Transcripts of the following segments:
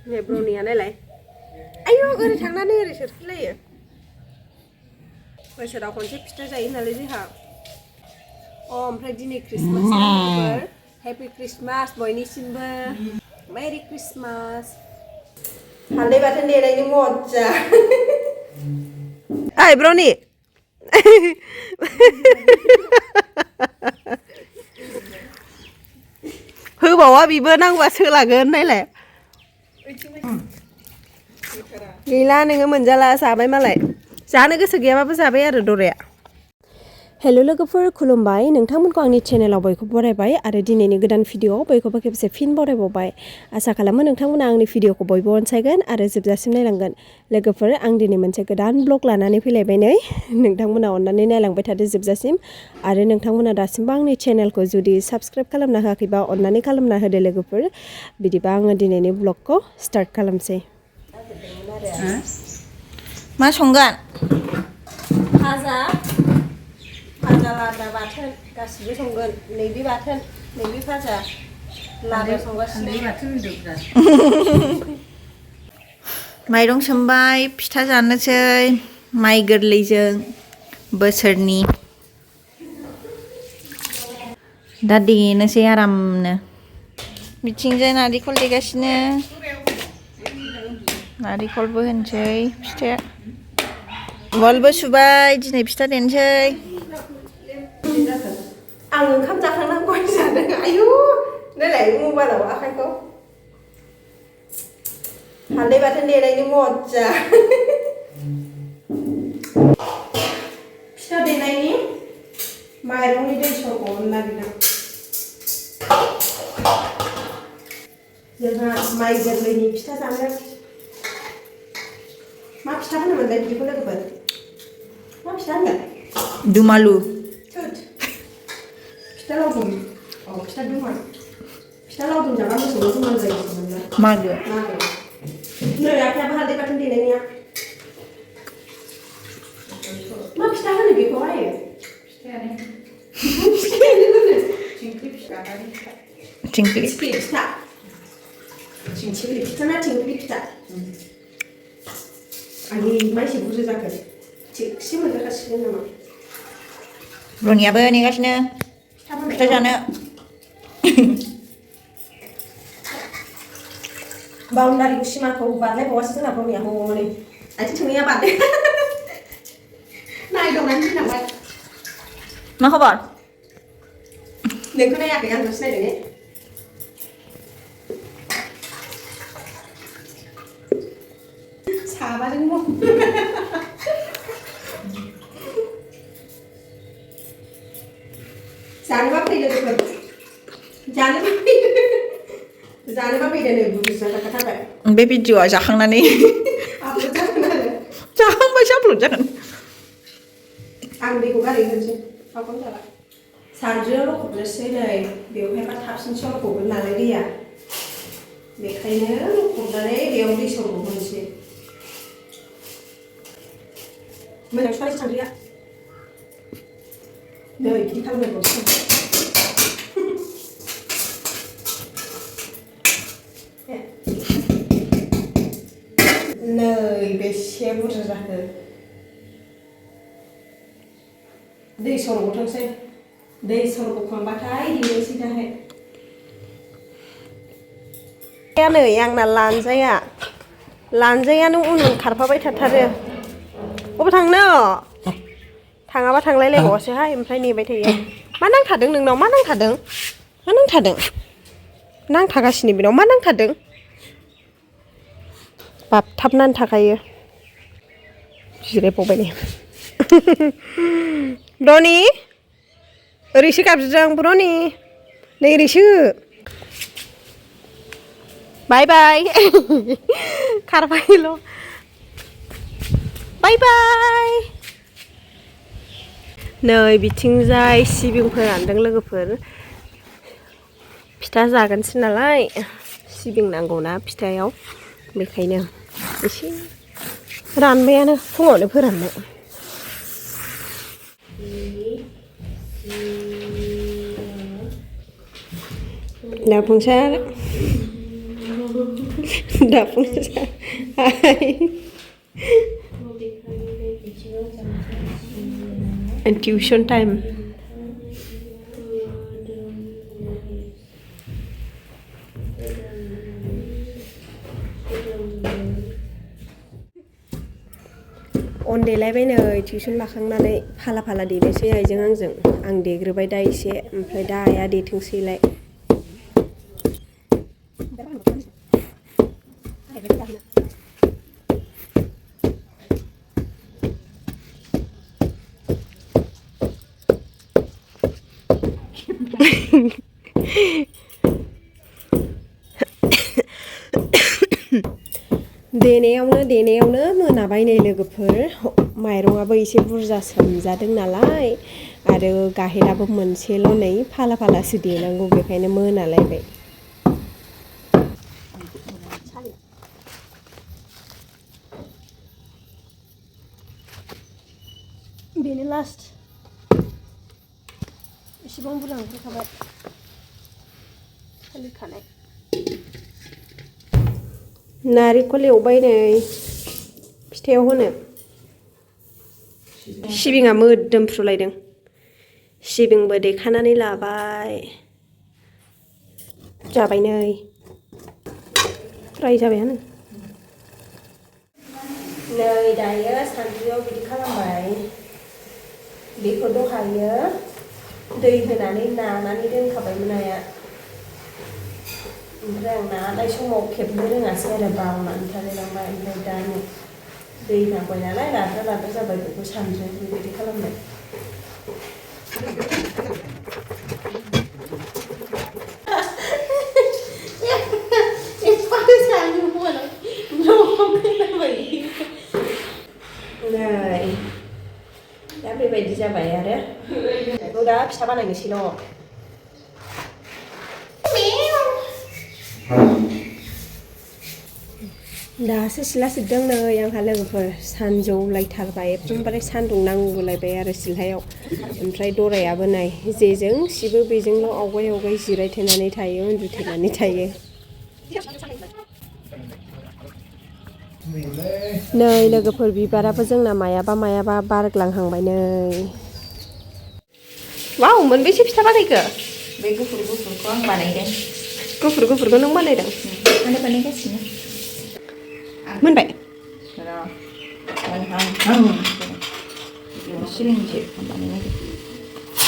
Này brownie này lại. Ayo, oरै थांनानै ओरै सोरखिलायो. बोसोराव खनसे फिथा जायो नालाय जोंहा. ओमफ्राय दिनै क्रिसमास फोर. Happy Christmas बयनिसिमबो. Merry Christmas. हालदै बाथोन देनायनि मज्जा. ओइ ब्रनि. होबावा बिबो नांगौबा सोलागोन नायलाय. गैला नोङो मोनजाला जाबाय मालाय. जानो गोसो गैयाबाबो जाबाय आरो दराया. हेल' लोगोफोर खुलुमबाय नोंथांमोनखौ आंनि चेनेलाव बयखौबो बरायबाय आरो दिनैनि गोदान भिडिअ बयखौबो खेबसे फिन बरायबावबाय आसा खालामो नोंथांमोना आंनि भिडिअखौ बयबो अनसायगोन आरो जोबजासिम नायलांगोन लोगोफोर आं दिनै मोनसे गोदान ब्लग लानानै फैलायबाय नै नोंथांमोना अननानै नायलांबाय थादो जोबजासिम आरो नोंथांमोना दासिमबो आंनि चेनेलखौ जुदि साबस्क्राइब खालामना होआखैबा अननानै खालामना होदो लोगोफोर बिदिबा आङो दिनैनि ब्लगखौ स्टार्ट खालामसै मा संगोन भाजा लाब्रा बाथोन गासिबो संगोन नैबे बाथोन नैबे भाजा लाब्रा संगासिनो माइरं सोमबाय फिथा जानोसै माइ गोरलैजों बोसोरनि दा देनोसै आरामनो बिथिंजाय नारिखल देगासिनो नारिखलबो होनोसै फिथाया उवालबो सुबाय दिनै फिथा देनोसै आं ओंखाम जाखांनानै गय जादों आयु नायलाय मबाइलाव आखाइखौ हालदै बाथोन देनायनि मज्जा फिथा देनायनि माइरंनि दै सरग'नो नागिरदों जोंहा माइ गोरलैनि फिथा जानो मा फिथा होनोमोनलाय बिदिखौ लोगोफोर मा फिथा होनो दुमालु फिथा लावदुम फिथा दुमालु फिथा लावदुम जाबा मोसौनो दुमालु जायो मागो नै आखायाबो हालदै बाथोन देनायनिया मा फिथा होनो बेखौहाय थिंख्लि फिथा ना थिंख्लि फिथा आंनि माइसे बुरजा जाखो थिगसे मोनजाखासिगोन नामा रनियाबो नेगासिनो फिथा जानो बाउन्डारिखौ सिमाखौ बारलायबावासो जोंना ब्रनिया हनै आथिं थोंनैया बारदो नायदावनानै फैनांबाय मा खबर नोंखौ नायाखै आंखौ सिनायदों ने साबाजों जानोबा फैदो लोगोफोर जानोबा फैदो नै बुरजा जाखाथारबाय बे भिडिअआ जाखांनानै आपल'ड जागोन आरो जाखांबायसो आपल'ड जागोन आं दैखौ गारहैग्रोनोसै फाखन जाला सानद्रियाव लखबनोसै नै बेवहायबा थाबसिन सरग'गोन नालाय दैया बेखायनो लखबनानै बेयाव दै सरग'होनोसै मोजां सुखानोसै सानद्रिया नै बिदि खालामनांगौसो नै बेसे बुरजा जाखो दै सरग'थोंसै दै सरग'खांबाथाय देनोसै दाहाय नै आंना लानजायानो उन खारफाबाय थाथारो अबाव थांनो थाङाबा थांलायलायबावासोहाय ओमफ्राय नेबाय थायो मा नांथादों नोंनाव मा नांथादों नांथागासिनो बेनाव मा नांथादों बाबथाबनानै थाखायो जिरायबावबाय नै ब्रनि ओरैसो गाबज्रिदों ब्रनि नै ओरैसो बाय बाय खारबायल' बाय बाय नै बिथिंजाय सिबिं फोरानदों लोगोफोर फिथा जागोनसै नालाय सिबिं नांगौना फिथायाव बेखायनो एसे रानबायानो फुङावनो फोराननाय जाफुंसार दा फुंजा टिउसन टाइम अन देलायबाय नै टिउसन लाखांनानै फाला फाला देनोसै आइजों आंजों आं देग्रोबाय दा एसे ओमफ्राय दा आइया देथोंसैलाय देनायावनो मोनाबाय नै लोगोफोर माइरंआबो एसे बुरजा सोमजादों नालाय आरो गाहेनाबो मोनसेल' नै फाला फालासो देनांगौ बेखायनो मोनालायबाय बेनो लास्ट एसेबां बुरजा ओंखारखाबाय फालिखानाय नारेंखल एवबाय नै फिथायाव होनो सिबिङा मोदोमफ्रुलायदों सिबिंबो देखानानै लाबाय जाबाय नै फ्राय जाबायानो नै दायो सान्द्रियाव बिदि खालामबाय बेखौ दहायो दै होनानै नानानै दोनखाबायमोन आइया ओमफ्राय आं नानाय समाव खेबनो रोङासै आरो बावनानै थालायलांबाय ओमफ्राय दा दै नांबाय नालाय लाद्रा जाबाय बेखौ सान्द्रियाव बेबायदि खालामबाय नै दा बेबायदि जाबाय आरो बेखौ दा फिथा बानायनोसैल' दासो सिला सिबदों नै आंहा लोगोफोर सानजौलायथारबाय एकदमबारे सान्दुं नांगौलायबाय आरो सिलायाव ओमफ्राय दरायाबो नै जेजों सिबो बेजोंल' आवगाय जिरायथेनानै थायो उन्दुथेनानै थायो नै लोगोफोर बिबाराबो जोंना मायाबा बारग्लांहांबाय नै वाव मोनबेसे फिथा बानायखो बे गुफुरखौ आं बानायदों गुफुरखौ नों बानायदों आंनो बानायगासिनो मोनबाय सिलिंसो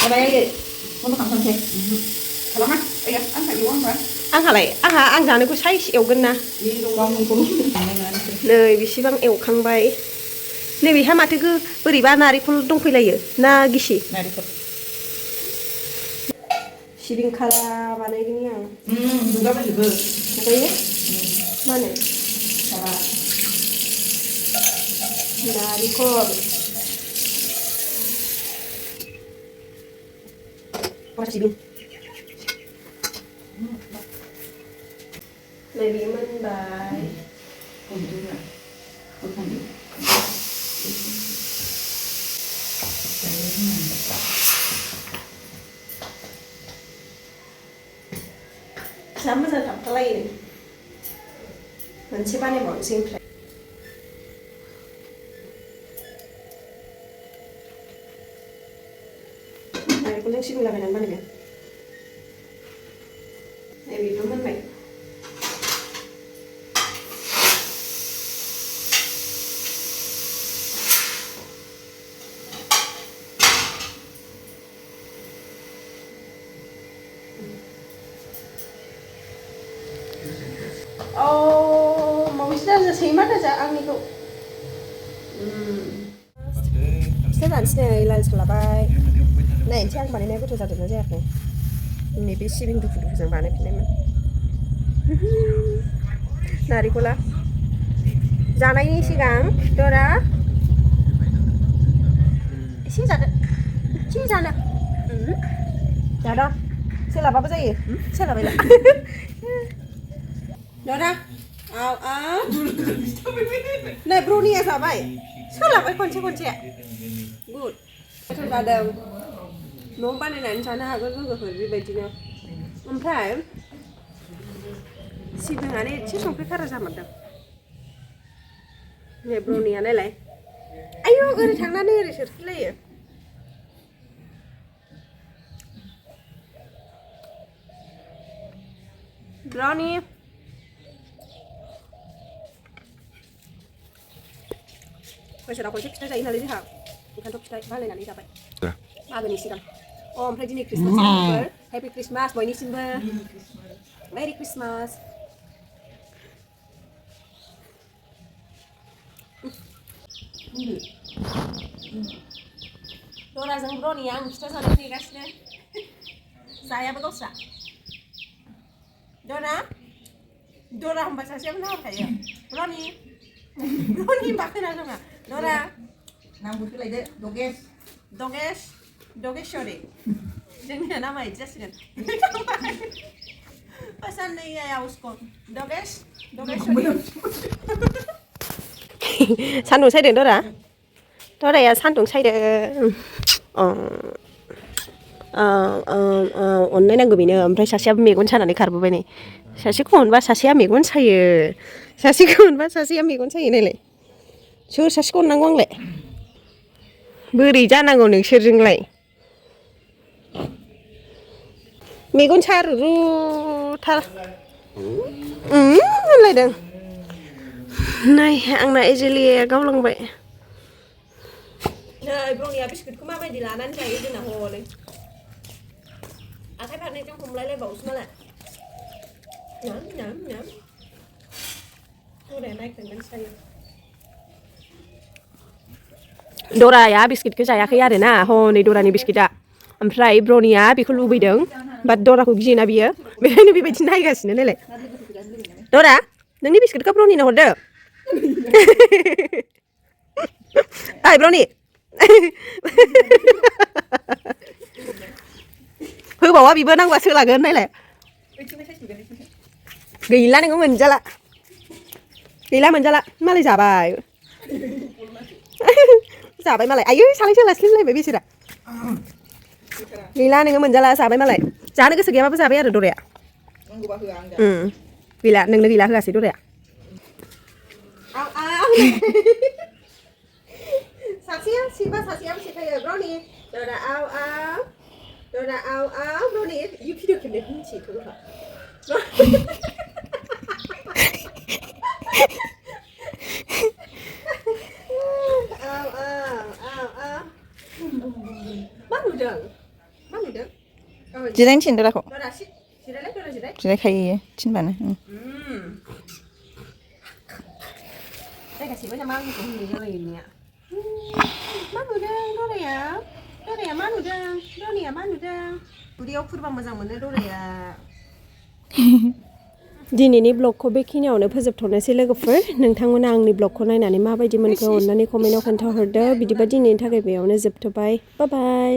बानायनाय बन्द' खालामसै खालामा आंहालाय आं जानोखौ साइज एवगोन ना नै बेसेबां एवखांबाय नैबेहा माथो बोरैबा नारेंखल दंफैलायो ना गिसि नारेंखल सिबिं खाला बानायगोन आं दुगाबोजोबो ओमफ्रायो मा होनो नारेंखल सिबिं नै बेयो मोनबाय जा मोजां थाबथालायो मोनसे बानायबावनोसै ओमफ्राय नारेंखलजों सिबिं लागायनानै बानायगोन नै बेबो मोनबाय मावजि दाजासै मा दाजा आंनिखौ फिथा जानोसै नै लाल सालाबाय नायनोसै आं बानायनाया गोथाव जादोंना जायाखै नैबे सिबिं दुफुजों बानायफिननायमोन नारेंखला जानायनि सिगां दरा एसे जादो एसे जानो जादा सोलाबाबो जायो सोलाबायला दरा नै ब्रनिया जाबाय सोलाबाय खनसे गुड गोथाव जादों न'आव बानायनानै जानो हागोन लोगोफोर बेबायदिनो ओमफ्राय सिबिङानो एसे संख्रि खारा जामारदों नै ब्रनिया नायलाय आयौ ओरै थांनानै ओरै सोरखिलायो ब्रनि बोसोराव खनसे फिथा जायो नालाय जोंहा ओंखायनोथ' फिथा बानायनानै जाबाय मागोनि सिगां ओमफ्राय दिनै ख्रिस्टमास हेपि ख्रिस्टमास बयनिसिमबो मेरि ख्रिस्टमास दराजों ब्रनिया आं फिथा जानो नेगासिनो जायाबो गावस्रा दरा होनबा सासेयाबो नाहरखायो ब्रनि होनबा खोनासङा दरा नामखौ सोलायदो दगेश्वरी जोंनिया नामा इदि जासिगोन पसंद नहीं आया उसको दगेश्वरी सान्दुं सायदों दराया सान्दुं सायदों अननाय नांगौ बेनो ओमफ्राय सासेयाबो मेगन सानानै खारबोबाय नै सासेखौ मोनबा सासेया मेगन सायो सासेखौ मोनबा सासेया मेगन सायो नायलाय सोर सासेखौ अननांगौ आंलाय बोरै जानांगौ नोंसोरजोंलाय मेगन सारुरुथार होनलायदों नाय आंना एजेलिया गावलांबाय नै ब्रनिया बिस्कुटखौ माबायदि लानानै जायो जोंना हनै आखाइ फारनैजों हमलायलायबावोसो मालाय दराया नायख्रेंनानै सायो दराया बिस्किटखौ जायाखै आरोना हनै दरानि बिस्किटआ ओमफ्राय ब्रनिया बेखौ लुबैदों बाट दराखौ गियोना बियो बेखायनो बेबायदि नायगासिनो नायलाय दरा नोंनि बिस्किटखौ ब्रनिनो हरदो ओइ ब्रनि होबावा बिबो नांगौबा सोलागोन नायलाय गैला नोङो मोनजाला मालाय जाबाय जाबाय मालाय आयै सालाय सोलास्लिमलायबाय बेसोरा गैला नोङो मोनजाला जाबाय मालाय जानो गोसो गैयाबाबो जाबाय आरो दराया गैला नोंनो गैला होआसै दराया सासेया सिबा सासेयाबो सेखायो ब्रनि दरा आव ब्रनि इउ भिडिअ खेबनायखौ मिथियोथ' जोंहा मा नुदों जिरायनो थिन दराखौ जिरायलाय जिरायखायो थिनबानो जायगासेबो नामा आंनिखौ होननाय जाबाय नोंनिया मा नुदों दराया मा नुदों उदैयाव खुरबा मोजां मोनो दराया दिनैनि ब्लगखौ बेखिनियावनो फोजोबथ'नोसै लोगोफोर नोंथांमोना आंनि ब्लगखौ नायनानै माबायदि मोनखो अननानै कमेन्टआव खोन्थाहरदो बिदिबा दिनैनि थाखाय बेयावनो जोबथ'बाय बाय